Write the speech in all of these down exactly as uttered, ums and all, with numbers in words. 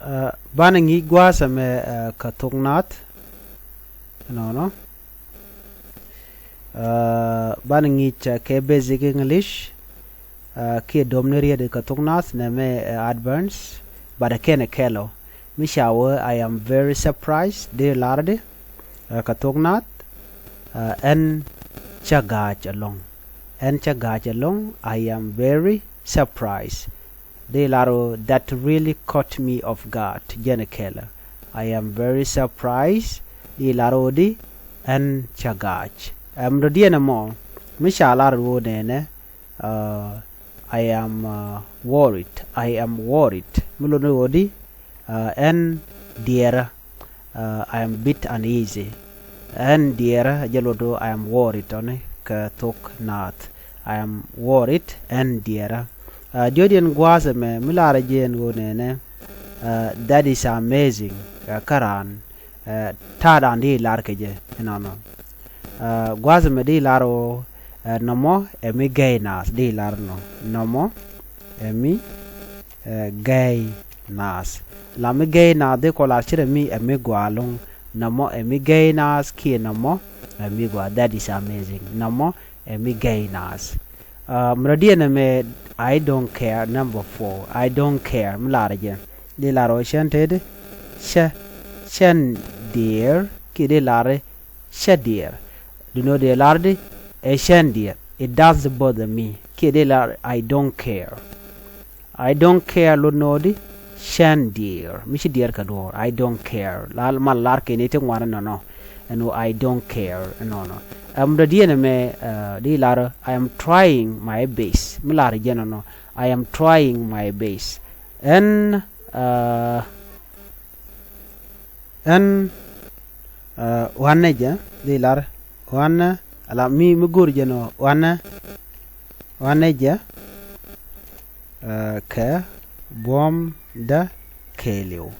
Banɛ ŋi̱i̱c gua̱a̱th ɛmɛ kɛ thok naath. Nɔnɔ. Banɛ ŋi̱i̱c kɛ basic English. Kiɛ dom ni riet kɛ thok naath nɛmɛ advance. But kɛn ɛ kɛl ɔ mi ca wee I am very surprised di lar di kɛ thok naath. Ɛn cä ga̱a̱c ɛlɔ̱ŋ. Ɛn cä ga̱a̱c ɛlɔ̱ŋ. I am very surprised. Di lar ɣöö that really caught me off guard. Jɛn kɛl ɔ. I am very surprised. Di lar ɣöö di ɛn cä ga̱a̱c. Ɛm dɔ̱diɛn ɛmɔ mi ca lar ɣöö nɛnɛ. I am worried. I am worried mi lot ni ɣöö di ɛn diɛɛrä. I am bit uneasy. Ɛn diɛɛrä jɛ lot ɣöö I am worried tɔni kɛ thok naath. I am worried. Ɛn diɛɛrä. Diɔ̱diɛn gua̱a̱th ɛmɛ mi larä jɛ ɛn ɣöö nɛnɛ. That is amazing. Kä raan ta̱a̱dan di lar kɛ jɛ inɔnɔ. Gua̱a̱th ɛmɛ di lar ɣöö nɔmɔ ɛ mi gɛy naath di lar nɔ. Nɔmɔ ɛ mi gɛy naath. La mi gɛy naath di kɔ lar cirɛ mi ɛ mi gɔaa ɛlɔ̱ŋ. Nɔmɔ ɛ mi gɛy naath kiɛ nɔmɔ ɛ mi gɔaa. That is amazing. Nɔmɔ ɛ mi gɛy naath. Mɛ rɔ diɛn ɛmɛ I don't care. Number four, I don't care mi larä jɛ di lar ɣöö cɛn tëëdi cɛ cɛn diɛɛr kiɛ di lar cɛ diɛɛr. Di nɔ di lar di ɛ cɛn diɛɛr. It doesn't bother me kiɛ di lar I don't care. I don't care lot nɔ di cɛn diɛɛr mi ci diɛɛr kɛ duɔ̱ɔ̱r. I don't care la mal lar kɛ ni ti ŋuan nɔnɔ. Ɛn ɣöö I don't care nɔnɔ. Ɛm dɔ̱diɛn ɛmɛ di lar I am trying my best mi lar jɛ nɔnɔ. I am trying my best. Ɛn ɛn wanɛ jɛ di lar wanɛ ala mi mi go̱o̱r jɛ nɔ wanɛ wanɛ jɛ kɛ buɔ̱mdä kɛɛliw.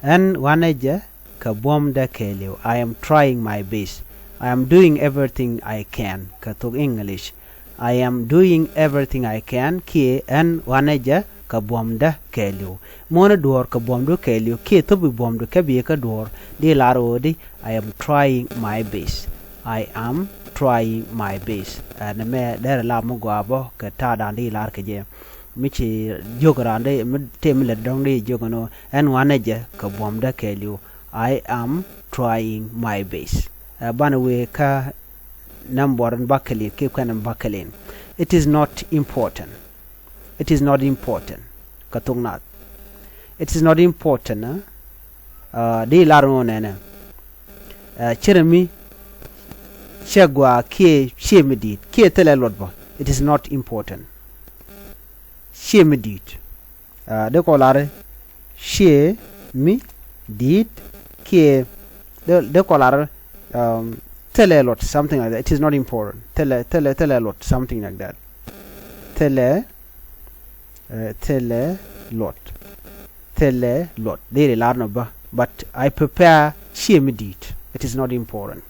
Ɛn wanɛ jɛ kɛ buɔ̱mdä kɛɛliw. I am trying my best. I am doing everything I can kɛ thok English. I am doing everything I can kiɛ ɛn wanɛ jɛ kɛ buɔ̱mdä kɛɛliw. Muɔ̱nɛ duɔ̱ɔ̱r kɛ buɔ̱mdu kɛɛliw kiɛ thop i̱ buɔ̱mdu kɛ biɛ kä duɔ̱ɔ̱r di lar ɣöö di I am trying my best. I am trying my best. Ɛn ɛmɛ derɛ la mi gɔaa bä kɛ ta̱a̱dan di lar kɛ jɛ. Mi ci jiök raan di mi tëë mi lät dɔ̱ŋ di jiök ɛn ɣöö ɛn wanɛ jɛ kɛ buɔ̱mdä kɛɛliw. I am trying my best. Ɛ banɛ wëë kä nɛm buɔr in bäkɛlin kiɛ kuɛn in bäkɛlin. It is not important. It is not important. Kɛ thok naath. It is not important. Di lar ŋɔ nɛnɛ. Cirɛ mi cɛ gɔaa kiɛ ciɛ mi di̱i̱t kiɛ thilɛ luɔt bä. It is not important. Ciɛ mi di̱i̱t. Di kɔ lar ciɛ mi di̱i̱t kiɛ di kɔ lar thilɛ luɔt something like that. It is not important. Thilɛ thilɛ thilɛ luɔt something like that. Thilɛ thilɛ luɔt. Thilɛ luɔt di ri lar nɔ bä. But I prepare ciɛ mi di̱i̱t. It is not important.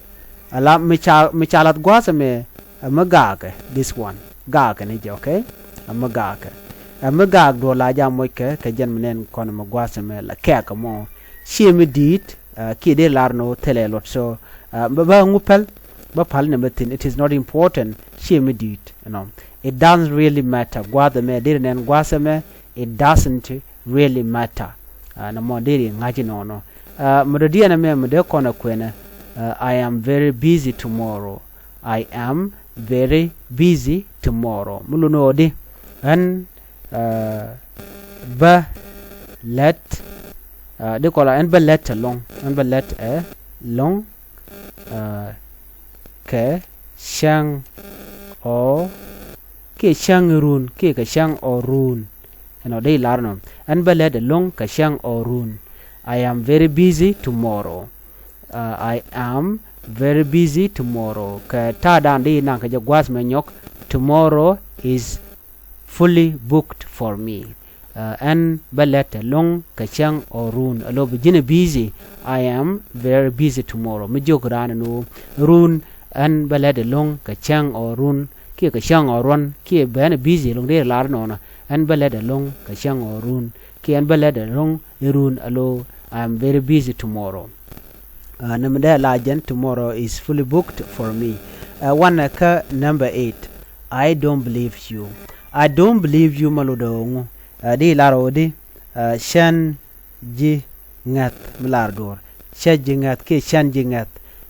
Ala mi ca mi ca lath gua̱a̱th ɛmɛ ɛmɛ gaakɛ this one. Gaakɛ ni jɛ, okay. Ɛmɛ gaakɛ ɛmɛ gaak duɔl la jam moc kɛ kɛ jɛn mi nɛn kɔn ɛmɛ gua̱a̱th ɛmɛ la kɛɛkɛ mɔ. Ciɛ mi di̱i̱t kiɛ di lar nɔ thilɛ luɔt so bä bä ŋu päl. Bä päl nɛmɛ thi̱n. It is not important. Ciɛ mi di̱i̱t ɛnɔ. It doesn't really matter. Gua̱a̱th ɛmɛ di ri nɛn gua̱a̱th ɛmɛ. It doesn't really matter. Nɔmɔ deri ŋa̱c inɔnɔ. Mɛ dɔ̱diɛn ɛmɛ mɛ dee kɔn ɛ kuɛnɛ. I am very busy tomorrow. I am very busy tomorrow. Mi luni ɣöö di ɛn bä lät di kɔla ɛn bä lät ɛlɔ̱ŋ. Ɛn bä lät ɛlɔ̱ŋ. Kɛ cäŋ ɔ kiɛ cäŋ run kiɛ kɛ cäŋ ɔ run. Ɛnɔ dee lar nɔ ɛn bä lät ɛlɔ̱ŋ kɛ cäŋ ɔ run. I am very busy tomorrow. I am very busy tomorrow. Kɛ ta̱a̱dan dee naŋ kɛ jɛ gua̱a̱th mɛ nyɔk. Tomorrow is fully booked for me. Ɛn bä lät ɛlɔ̱ŋ kɛ cäŋ ɔ run. Alo bi ji̱n ɛ busy. I am very busy tomorrow. Mi jiök raan ɛn ɣöö run ɛn bä lät ɛlɔ̱ŋ kɛ cäŋ ɔ run kiɛ kɛ cäŋ ɔ ruɔ̱n kiɛ bɛ ɛn ɛ busy ɛlɔ̱ŋ dee lar nɔnɔ. Ɛn bä lät ɛlɔ̱ŋ kɛ cäŋ ɔ run kiɛ ɛn bä lät ɛlɔ̱ŋ run alo, I am very busy tomorrow. Nɛmɛ dee la jɛn, tomorrow is fully booked for me. Wanɛ kä number eight, I don't believe you. I don't believe you mɛ lotdɛ ŋu? Di lar ɣöö di, cän ji̱ ŋäth mi lar duɔ̱ɔ̱r. Cä ji̱ ŋäth kiɛ cän ji̱ ŋäth.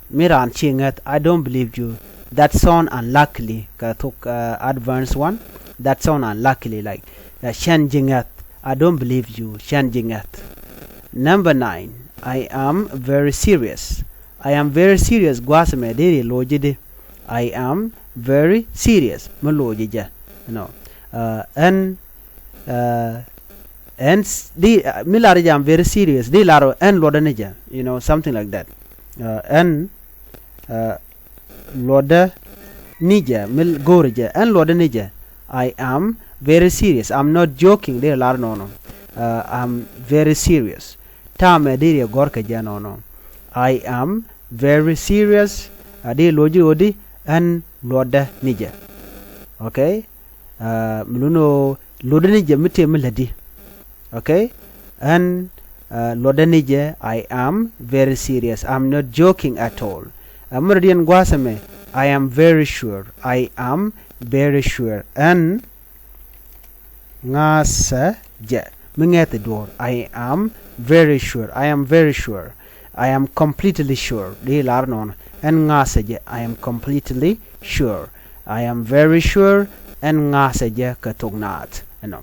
Mi raan ci ŋäth, I don't believe you. That sound unlikely. Kɛ thok advance one. That sound unlikely, like, cän ji̱ ŋäth. I don't believe you. Cän ji̱ ŋäth. Number nine, I am very serious. I am very serious. Gua̱a̱th ɛmɛ deri lo̱c ji̱ di. I am very serious. Mi lo̱c ji̱ jɛ. Ɛn, ɛn di, mi lar jɛ I am very serious, di lar ɛn luɔtdä ni jɛ, you know, something like that. Ɛn luɔtdä ni jɛ, mi go̱o̱rä jɛ, ɛn luɔtdä ni jɛ. I am very serious. I am not joking, di lar nɔnɔ. I am very serious. Ta̱a̱mɛ deri gɔ̱r kɛ jɛ nɔnɔ. I am very serious. A di lo̱c ji̱ ɣöö di ɛn luɔtdä ni jɛ. Okay. Mi luni ɣöö luɔtdä ni jɛ mi tëë mi lätdi. Okay. Ɛn luɔtdä ni jɛ, I am very serious. I am not joking at all. Mi rɔ̱diɛn gua̱a̱th ɛmɛ, I am very sure. I am very sure. Ɛn ŋa̱a̱thä jɛ mi ŋäth duɔ̱ɔ̱r. I am very sure. I am very sure. I am completely sure. Di lar nɔnɔ. Ɛn ŋa̱a̱thä jɛ. I am completely sure. I am very sure. Ɛn ŋa̱a̱thä jɛ kɛ thok naath. Ɛnɔ.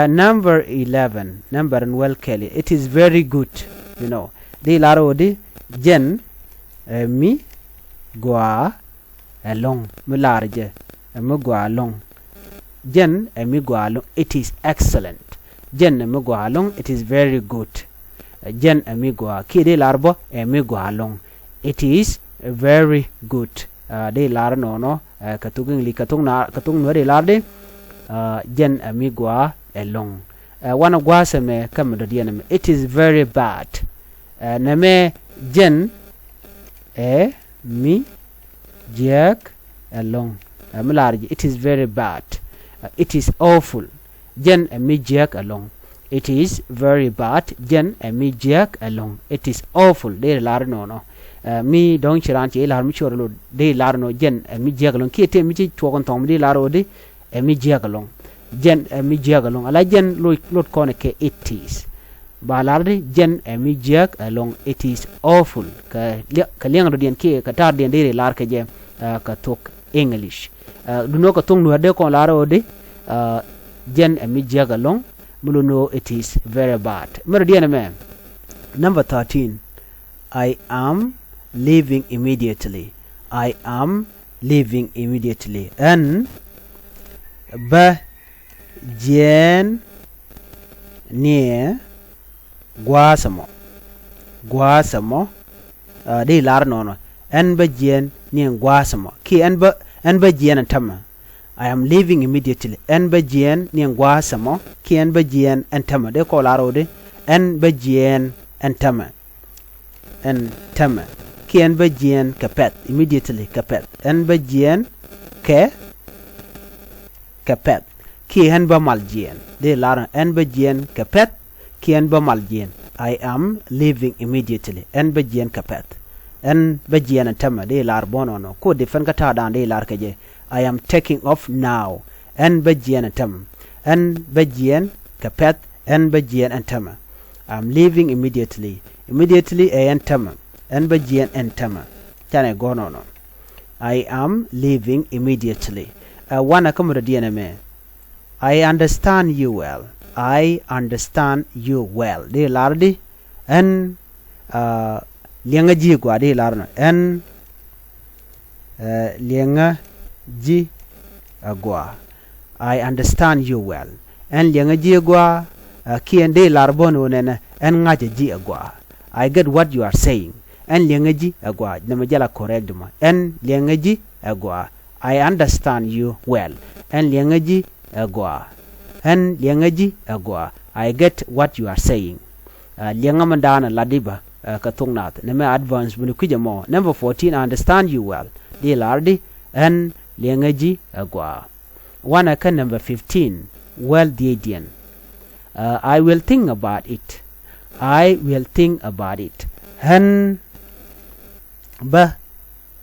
Number eleven. Number in well kɛli. It is very good. You know. Di lar ɣöö di jɛn ɛ mi gɔaa ɛlɔ̱ŋ, mi lar jɛ ɛ mi gɔaa ɛlɔ̱ŋ. Jɛn ɛ mi gɔaa ɛlɔ̱ŋ. It is excellent. Jɛn ɛ mi gɔaa ɛlɔ̱ŋ. It is very good. Jɛn ɛ mi gɔaa, kiɛ di lar bä ɛ mi gɔaa ɛlɔ̱ŋ. It is very good. Di lar nɔnɔ kɛ thok English, kɛ thok na, kɛ thok Nuäär di lar di, jɛn ɛ mi gɔaa ɛlɔ̱ŋ. Wanɛ gua̱a̱th ɛmɛ kä mi dɔ̱diɛn ɛmɛ. It is very bad. Nɛmɛ jɛn ɛ mi jiääk ɛlɔ̱ŋ. Mi lar jɛ, it is very bad. It is awful. Jɛn ɛ mi jiääk ɛlɔ̱ŋ. It is very bad. Jɛn ɛ mi jiääk ɛlɔ̱ŋ. It is awful. Deri lar nɔnɔ. Mi dɔ̱ŋ ci raan ci lar mi cuɔr lot, deri lar nɔ jɛn ɛ mi jiääk ɛlɔ̱ŋ. Kiɛ tëë mi ci cuɔk in thɔŋ mi deri lar ɣöö di ɛ mi jiääk ɛlɔ̱ŋ. Jɛn ɛ mi jiääk ɛlɔ̱ŋ. Ala jɛn lot, lot kɔn kɛ it is. Ba lar di jɛn ɛ mi jiääk ɛlɔ̱ŋ. It is awful. Kɛ liɛ, kɛ liɛŋ dɔ̱diɛn kiɛ kɛ ta̱a̱rdiɛn deri lar kɛ jɛ kɛ thok English. Duundɛ kɛ thok Nuäär dee kɔn lar ɣöö di jɛn ɛ mi jiääk ɛlɔ̱ŋ. Mi lot ni ɣöö it is very bad. Mi dɔ̱diɛn ɛmɛ. Number thirteen. I am leaving immediately. I am leaving immediately. Ɛn bä jiɛɛn niɛ gua̱a̱th ɛmɔ. Gua̱a̱th ɛmɔ. Di lar nɔnɔ. Ɛn bä jiɛɛn niɛ gua̱a̱th ɛmɔ. Kiɛ ɛn bä, ɛn bä jiɛɛn ɛn tämɛ. I am leaving immediately. Ɛn bä jiɛɛn niɛ gua̱a̱th ɛmɔ. Kiɛ ɛn bä jiɛɛn ɛn tämɛ. Dee kɔn lar ɣöö di ɛn bä jiɛɛn ɛn tämɛ. Ɛn tämɛ. Kiɛ ɛn bä jiɛɛn kɛ pɛ̈th. Immediately, kɛ pɛ̈th. Ɛn bä jiɛɛn kɛ, kɛ pɛ̈th. Kiɛ ɛn bä mal jiɛɛn. Dee lar ɛn bä jiɛɛn kɛ pɛ̈th. Kiɛ ɛn bä mal jiɛɛn. I am leaving immediately. Ɛn bä jiɛɛn kɛ pɛ̈th. Ɛn bä jiɛɛn ɛn tämɛ. Dee lar bä nɔnɔ. Ku different kä ta̱a̱dan dee lar kɛ jɛ. I am taking off now. Ɛn bä jiɛɛn ɛn tämɛ. Ɛn bä jiɛɛn kɛ pɛ̈th. Ɛn bä jiɛɛn ɛn tämɛ. I am leaving immediately. Immediately ɛ ɛn tämɛ. Ɛn bä jiɛɛn ɛn tämɛ. Canɛ gɔ̱r nɔnɔ. I am leaving immediately. Ɛ wanɛ kä mi dɔ̱diɛn ɛmɛ. I understand you well. I understand you well. Di lar di. Ɛn liɛŋä ji̱ ɛ gɔaa, di lar nɔ. Ɛn liɛŋä ji̱ ɛ gɔaa. I understand you well. Ɛn liɛŋä ji̱ ɛ gɔaa. Kiɛ ɛn di lar bä ni ɣöö nɛnɛ ɛn ŋa̱cä ji̱ ɛ gɔaa. I get what you are saying. Ɛn liɛŋä ji̱ ɛ gɔaa. Nɛmɛ jɛ la correct mɔ. Ɛn liɛŋä ji̱ ɛ gɔaa. I understand you well. Ɛn liɛŋä ji̱ ɛ gɔaa. Ɛn liɛŋä ji̱ ɛ gɔaa. I get what you are saying. Liɛŋä min da̱a̱n ɛ lat di bä kɛ thok naath. Nɛmɛ advance buni kui̱c ɛmɔ. Number fourteen, I understand you well. Di lar di ɛn liɛŋä ji̱ ɛ gɔaa. Wanɛ kä number fifteen, well dhiecdiɛn. I will think about it. I will think about it. Ɣän bä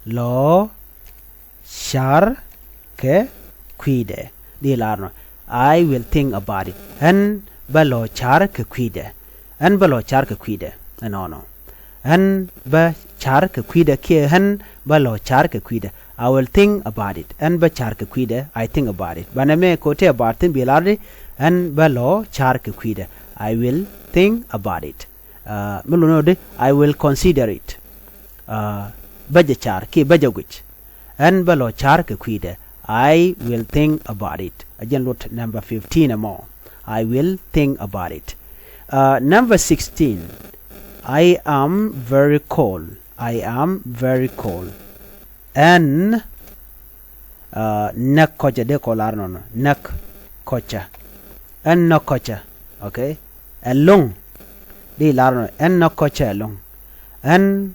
lɔ car kɛ kui̱dɛ. Di lar nɔ, I will think about it. Ɣän bä lɔ car kɛ kui̱dɛ. Ɣän bä lɔ car kɛ kui̱dɛ. Ɛnɔnɔ. Ɣän bä car kɛ kui̱dɛ kiɛ ɣän bä lɔ car kɛ kui̱dɛ. I will think about it. Ɣän bä car kɛ kui̱dɛ. I think about it. Banɛ mɛ kote about thin bi lar di. Ɣän bä lɔ car kɛ kui̱dɛ. I will think about it. Mi luni ɣöö di, I will consider it. Bä jɛ car kiɛ bä jɛ guic. Ɣän bä lɔ car kɛ kui̱dɛ. I will think about it. A jɛn luɔt number fifteen ɛmɔ. I will think about it. Number sixteen. I am very cold. I am very cold. Ɣän näk kɔcä, dee kɔ lar nɔnɔ, näk kɔcä. Ɣän näk kɔcä. Okay. Ɛlɔ̱ŋ. Di lar nɔnɔ, ɣän näk kɔcä ɛlɔ̱ŋ. Ɣän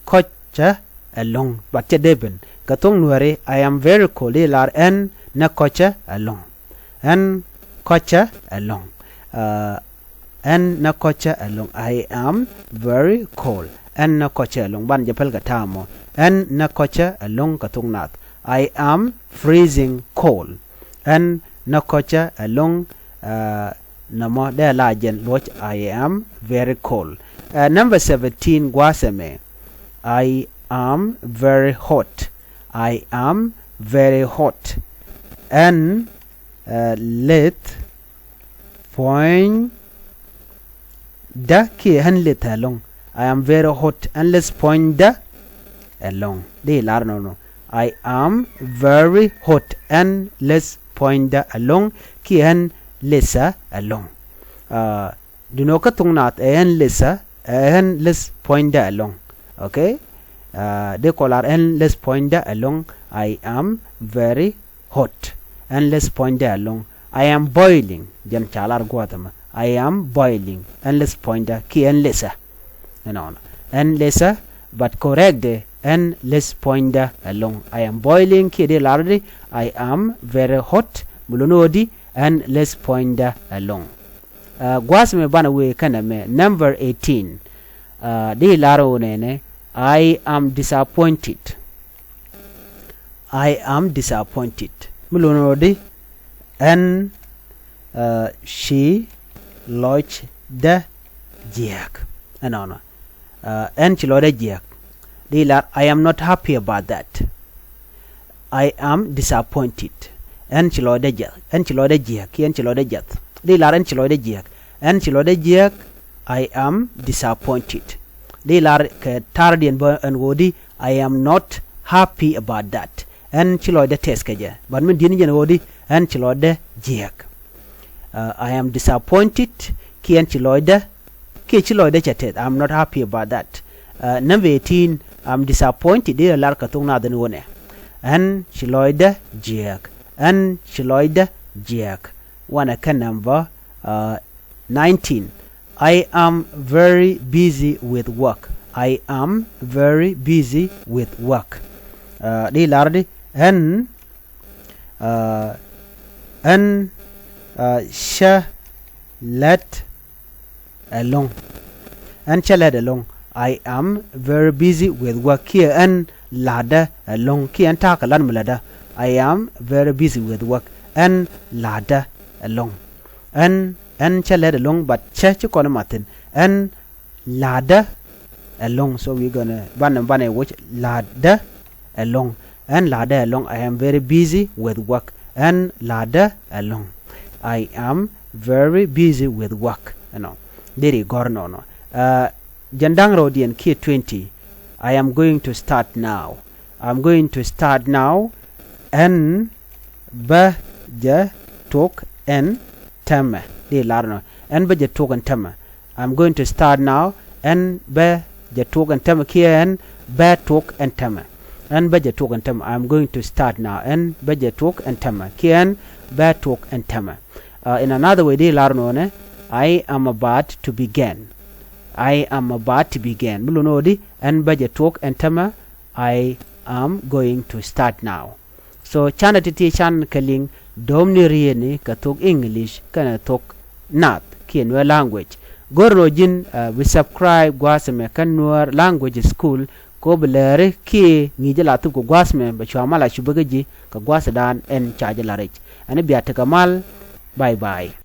kɔcä ɛlɔ̱ŋ. But cɛ dee ben kɛ thok Nuɛri, I am very cold. Di lar ɣän näk kɔcä ɛlɔ̱ŋ. Ɣän kɔcä ɛlɔ̱ŋ. Ɣän näk kɔcä ɛlɔ̱ŋ. I am very cold. Ɣän näk kɔcä ɛlɔ̱ŋ. Banɛ jɛ päl kɛ ta̱a̱ mɔ. Ɣän näk kɔcä ɛlɔ̱ŋ kɛ thok Naath. I am freezing cold. Ɣän näk kɔcä ɛlɔ̱ŋ. Nɔmɔ dee la jɛn luɔc, I am very cold. Number seventeen, gua̱a̱th ɛmɛ. I am very hot. I am very hot. Ɣän leth puɔ̱nydä kiɛ ɣän leth ɛlɔ̱ŋ. I am very hot. Ɣän leth puɔ̱nydä ɛlɔ̱ŋ. Di lar nɔnɔ, I am very hot. Ɣän leth puɔ̱nydä ɛlɔ̱ŋ kiɛ ɣän lethä ɛlɔ̱ŋ. Duŋni kä thok Naath ɛ ɣän lethä, ɛ ɣän leth puɔ̱nydä ɛlɔ̱ŋ. Okay. Dee kɔ lar ɣän leth puɔ̱nydä ɛlɔ̱ŋ. I am very hot. Ɣän leth puɔ̱nydä ɛlɔ̱ŋ. I am boiling. Jɛn ca lar gua̱a̱th ɛmɛ. I am boiling. Ɣän leth puɔ̱nydä kiɛ ɣän lethä. Ɛnɔnɔ. Ɣän lethä, but correct dɛ, ɣän leth puɔ̱nydä ɛlɔ̱ŋ. I am boiling kiɛ dee lar di, I am very hot. Mi luni ɣöö di, ɣän leth puɔ̱nydä ɛlɔ̱ŋ. Gua̱a̱th mɛ banɛ wee kɛnɛ mɛ, number eighteen. Di lar ɣöö nɛnɛ, I am disappointed. I am disappointed. Mi luni ɣöö di, ɣän ci lɔcdä jiääk. Ɛnɔnɔ. Ɣän ci lɔcdä jiääk. Di lar, I am not happy about that. I am disappointed. Ɣän ci lɔcdä jiääk. Ɣän ci lɔcdä jiääk kiɛ ɣän ci lɔcdä jiäth. Di lar ɣän ci lɔcdä jiääk. Ɣän ci lɔcdä jiääk. I am disappointed. Di lar kɛ ta̱rdiɛn bä ɛn ɣöö di, I am not happy about that. Ɣän ci lɔcdä tɛth kɛ jɛ. But min di̱t ni jɛn ɣöö di, ɣän ci lɔcdä jiääk. I am disappointed kiɛ ɣän ci lɔcdä, kiɛ ci lɔcdä cɛ tɛth. I am not happy about that. Number eighteen, I am disappointed. Di lar kɛ thok Naath ɛn ɣöö nɛ, ɣän ci lɔcdä jiääk. Ɣän ci lɔcdä jiääk. Wanɛ kä number nineteen. I am very busy with work. I am very busy with work. Di lar di, ɣän ɣän cä lät ɛlɔ̱ŋ. Ɣän cä lät ɛlɔ̱ŋ. I am very busy with work kiɛ ɣän la̱tdä ɛlɔ̱ŋ kiɛ ɣän ta̱a̱ kɛ la̱t mi lätdä. I am very busy with work. Ɣän la̱tdä ɛlɔ̱ŋ. Ɣän, ɣän cä lät ɛlɔ̱ŋ, but cä ci kɔn i̱ mat thi̱n. Ɣän la̱tdä ɛlɔ̱ŋ. So we gonna, banɛ, banɛ woc la̱tdä ɛlɔ̱ŋ. Ɣän la̱tdä ɛlɔ̱ŋ. I am very busy with work. Ɣän la̱tdä ɛlɔ̱ŋ. I am very busy with work. Ɛnɔ. Deri gɔ̱r nɔnɔ. Jɛn da̱ŋ rɛwdiɛn kiɛ twenty. I am going to start now. I am going to start now. Ɣän bä jɛ tuɔk ɛn täämɛ. Di lar nɔ. Ɣän bä jɛ tuɔk ɛn täämɛ. I am going to start now. Ɣän bä jɛ tuɔk ɛn täämɛ kiɛ ɣän bä tuɔk ɛn täämɛ. Ɣän bä jɛ tuɔk ɛn täämɛ. I am going to start now. Ɣän bä jɛ tuɔk ɛn täämɛ kiɛ ɣän bä tuɔk ɛn täämɛ. In another way, di lar nɔ nɛ, I am about to begin. I am about to begin. Mi luni ɣöö di, ɣän bä jɛ tuɔk ɛn täämɛ. I am going to start now. So canɛ ti̱ti̱ can kɛ liŋ dɔ̱mni rieetni kɛ thok English kɛnɛ thok Naath kiɛ Nuer language. Go̱r nɔ ji̱n, ɛ, bi subscribe gua̱a̱th ɛmɛ kä Nuer Language School, kɛ ɣöö bi lääri kiɛ ŋi̱i̱cä la thop kɛ gua̱a̱th ɛmɛ bɛ cua mal a cup kä ji̱ kɛ gua̱a̱thdan ɛn ca jɛ la̱r i̱c. Ɛn bia tekɛ mal. Bye bye.